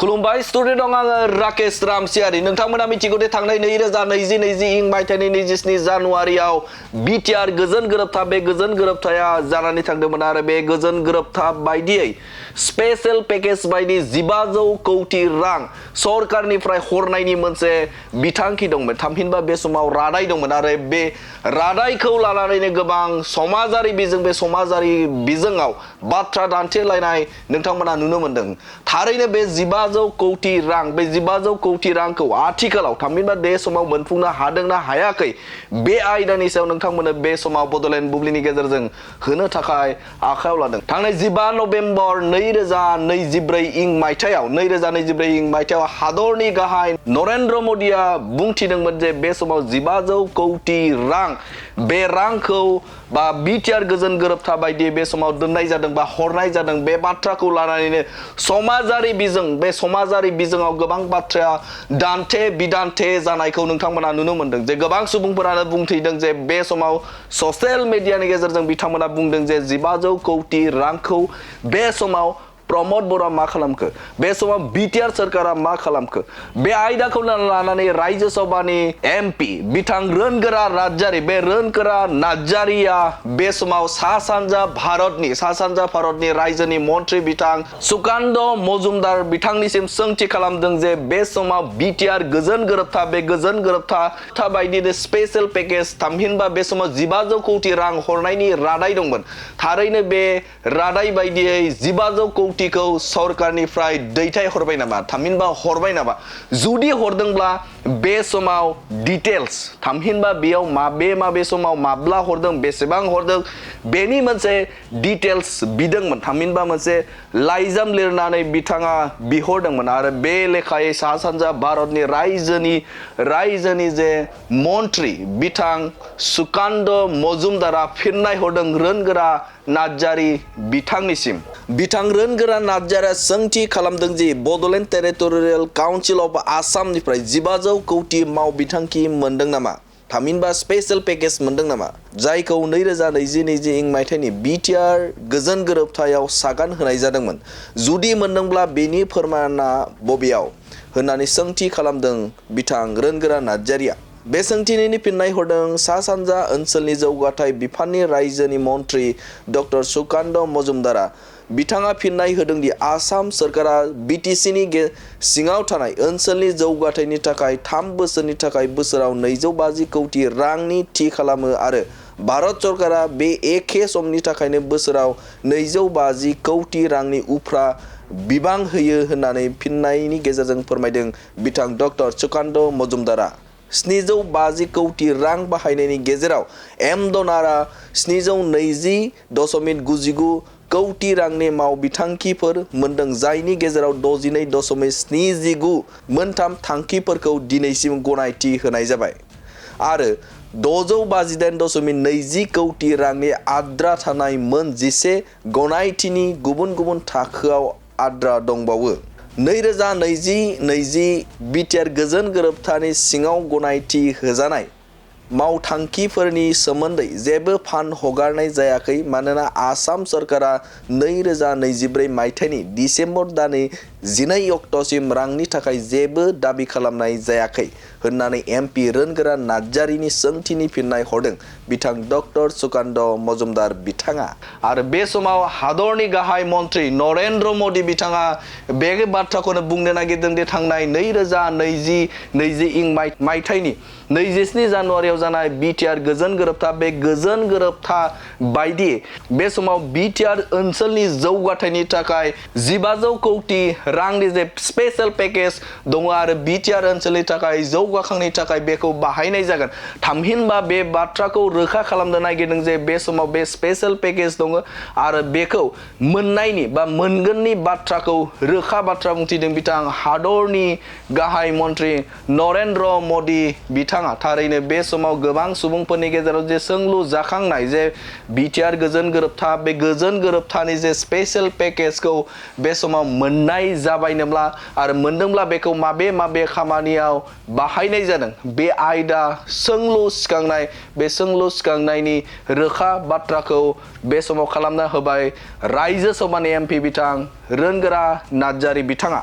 खुलुमबाय स्टुडिअ दं आङो राकेश रामसियारि नोंथांमोना मिथिगौ दे थांनाय 2020 इं मायथाइनि 27 जानुवारियाव बिटिआर गोजोन गोरोबथा बे गोजोन गोरोबथाया जानानै थांदोंमोन आरो बे गोजोन गोरोबथा बायदियै स्पेशल पैकेज बायदि 1500 कोटी रां सरकारनिफ्राय हरनायनि मोनसे बिथांखि दंमोन थामहिनबा बे समाव रादाय दंमोन आरो बे रादायखौ लानानैनो गोबां समाजारि बिजों बे समाजारि बिजोङाव बाथ्रा दान्थेलायनाय नोंथांमोना नुनो मोनदों थारैनो बे 1500 कोटी रां बे 1500 कोटी रांखौ आथिखालाव थामहिनबा बे समाव मोनफुंनो हादोंना हायाखै बे आयदानि सायाव नोंथांमोननो बे समाव बडलेण्ड बुब्लिनि गेजेरजों होनो थाखाय आखायाव लादों थांनाय 15 नभेम्बर 2024 इं मायथाइयाव हादरनि गाहाय नरेन्द्र मोदीआ बुंथिदोंमोन जे बे समाव 1500 कोटी रां बे रांखौ बा बिटिआर गोजोन गोरोबथा बायदि बे समाव दोननाय जादों बा हरनाय जादों बे बाथ्राखौ लानानैनो समाजारि बिजों बे समाजारि बिजोङाव गोबां बाथ्राया दान्थे बिदान्थे जानायखौ नोंथांमोना नुनो मोनदों जे गोबां सुबुंफोरानो बुंथिदों जे बे समाव ससियेल मिडियानि गेजेरजों बिथांमोना बुंदों जे 1500 कोटी रांखौ बे समाव प्रमोद बर'आ मा खालामखो बे समाव बिटिआर सरकारा मा खालामखो बे आयदाखौ लानानै राज्य सभानि एमपि बिथां रोनगोरा नार्जारी बे रोनगोरा नार्जारीया बे समाव सा सानजा भारतनि रायजोनि मन्त्रि बिथां सुकान्त मजुमदार बिथांनिसिम सोंथि खालामदों जे बे समाव बिटिआर गोजोन गोरोबथा बे गोजोन गोरोबथा बायदिनो स्पेशल पैकेज थामहिनबा बे समाव 1500 कोटी रां हरनायनि रादाय दंमोन थारैनो बे रादाय बायदियै 1500 कोटी सरकारनिफ्राय दैथाय हरबाय नामा थामहिनबा हरबाय नामा जुदि हरदोंब्ला बे समाव डिटेल्स थामहिनबा बेयाव माबे समाव माब्ला हरदों बेसेबां हरदों बेनि मोनसे डिटेल्स बिदोंमोन थामहिनबा मोनसे लाइजाम लिरनानै बिथाङा बिहरदोंमोन आरो बे लेखायै सा सानजा भारतनि रायजोनि जे मन्त्रि बिथां सुकान्त मजुमदारा फिननाय हरदों रोनगोरा नार्जारी बिथांनिसिम बिथां रोनगोरा नार्जारीया सोंथि खालामदों जि बडलेण्ड टेरिटरियेल काउन्सिल अफ आसामनिफ्राय 1500 कोटी माव बिथांखि मोनदों नामा थामहिनबा स्पेशल पैकेज मोनदों नामा जायखौ 2020 इं मायथाइनि बिटिआर गोजोन गोरोबथायाव सागान होनाय जादोंमोन जुदि मोनदोंब्ला बेनि फोरमाना बबेयाव होननानै सोंथि खालामदों बिथां रोनगोरा नार्जारीया बे सोंथिनि फिननाय हरदों सा सानजा ओनसोलनि जौगाथाय बिफाननि रायजोनि मन्त्रि डक्टर सुकान्त मजुमदारा बिथाङा फिननाय होदों दि आसाम सरकारा बिटिसिनि सिङाव थानाय ओनसोलनि जौगाथायनि थाखाय 3 बोसोरनि थाखाय बोसोराव 250 कोटी रांनि थि खालामो आरो भारत सरकारा बे एखे समनि थाखायनो बोसोराव 250 कोटी रांनि उफ्रा बिबां होयो होननानै फिननायनि गेजेरजों फोरमायदों बिथां डक्टर सुकान्त मजुमदारा 750 कोटी रां बाहायनायनि गेजेराव एमडनारा 720.99 कोटी रांनि माव बिथांखिफोर मोनदों जायनि गेजेराव 62.79 मोनथाम थांखिफोरखौ दिनैसिम गनायथि होनाय जाबाय आरो 658.20 कोटी रांनि आद्रा थानाय मोन 11 गनायथिनि गुबुन थाखोआव आद्रा दंबावो 2020 बिटिआर गोजोन गोरोबथानि सिङाव गनायथि होजानाय मावथांखिफोरनि सोमोन्दै जेबो फान्ड हगारनाय जायाखै मानोना आसाम सरकारा 2024 मायथाइनि डिसेम्बर दाननि 12 अक्ट'सिम रांनि थाखाय जेबो दाबि खालामनाय जायाखै होननानै एमपि रोनगोरा नार्जारीनि सोंथिनि फिननाय हरदों बिथां डक्टर सुकान्त मजुमदार बिथाङा आरो बे समाव हादरनि गाहाय मन्त्रि नरेन्द्र मोदी बिथाङा बे बाथ्राखौनो बुंनो नागिरदों दि थांनाय 2020 इं मायथाइनि 27 जानुवारियाव जानाय बिटिआर गोजोन गोरोबथा बे गोजोन गोरोबथा बायदि बे समाव बिटिआर ओनसोलनि जौगाथायनि थाखाय 1500 कोटी रांनि जे स्पेशल पैकेज दङ आरो बिटिआर ओनसोलनि थाखाय जौगाखांनायनि थाखाय बेखौ बाहायनाय जागोन थामहिनबा बे बाथ्राखौ रोखा खालामनो नागिरदों जे बे समाव बे स्पेशल पैकेज दङ आरो बेखौ मोननायनि बा मोनगोननि बाथ्राखौ रोखा बाथ्रा बुंथिदों बिथां हादरनि गाहाय मन्त्रि नरेन्द्र मोदी बिथाङा थारैनो बे समाव गोबां सुबुंफोरनि गेजेराव जे सोंलु जाखांनाय जे बिटिआर गोजोन गोरोबथा बे गोजोन गोरोबथानि जे स्पेशल पैकेजखौ बे समाव मोननाय जाबायनोब्ला आरो मोनदोंब्ला बेखौ माबे खामानियाव बाहायनाय जादों बे आयदा सोंलु सिखांनायनि रोखा बाथ्राखौ बे समाव खालामना होबाय राज्य सभानि एमपि बिथां रोनगोरा नार्जारी बिथाङा।